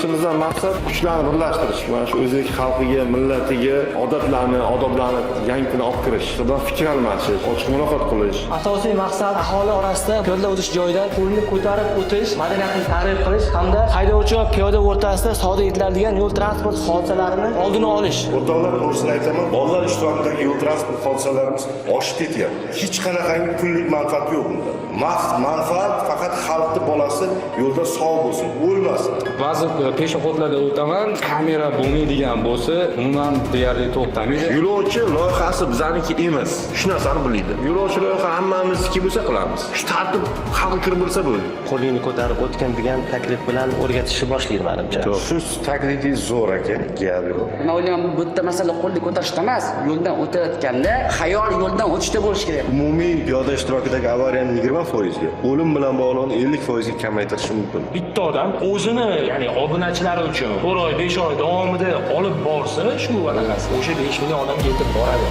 Qilishimizdan maqsad kuchlarni birlashtirish, mana shu o'zbek xalqiga, millatiga odatlarni, odoblarni yangidan olib kirish, bilan fikr almashish, ochiq muloqot qilish. Asosiy maqsad aholi orasida piyoda o'tish joyida qo'lni ko'tarib o'tish madaniyatini targ'ib qilish hamda haydovchi va piyoda o'rtasida sodir etiladigan yo'l transport hodisalarini oldini olish. O'rtoqlar, to'g'risini aytaman, bolalar ishtirokidagi yo'l transport hodisalarimiz oshib ketyapti. Hech qanaqangi pullik manfaat yo'q bunda. Manfaat faqat xalqni bolasi yo'lda sog' bo'lsin, o'lmasin. Ba'zi пешеход larda o'taman, kamera bo'lmaydigan bo'lsa, umuman deyarli to'xtamaydi. Yo'lovchi loyihasi bizaniki emas. Shu narsani bilinglar. Yo'lovchi loyiha hammamizniki bo'lsa, qilamiz. Shu tartib xalqqa kirib bo'lsa, bo'ldi. Qo'lingni ko'tarib o'tgin degan taklif bilan o'rgatishni boshlaydi, manimcha. Shu taklifingiz zo'r, aka, gap yo'q. Man o'ylayman, bu yerda masala qo'lni ko'tarishda emas, yo'ldan o'tayotganda xayol yo'ldan o'tishda bo'lishi kerak. Umumiy piyoda ishtirokidagi avariyani 20%ga, o'lim bilan bog'liqni 50%ga kamaytirishi mumkin. Bitta odam o'zini, ya'ni obunachilari uchun 4 oy, 5 oy davomida olib borsa, shu anaqasi o'sha 5 million odamga yetib boradi.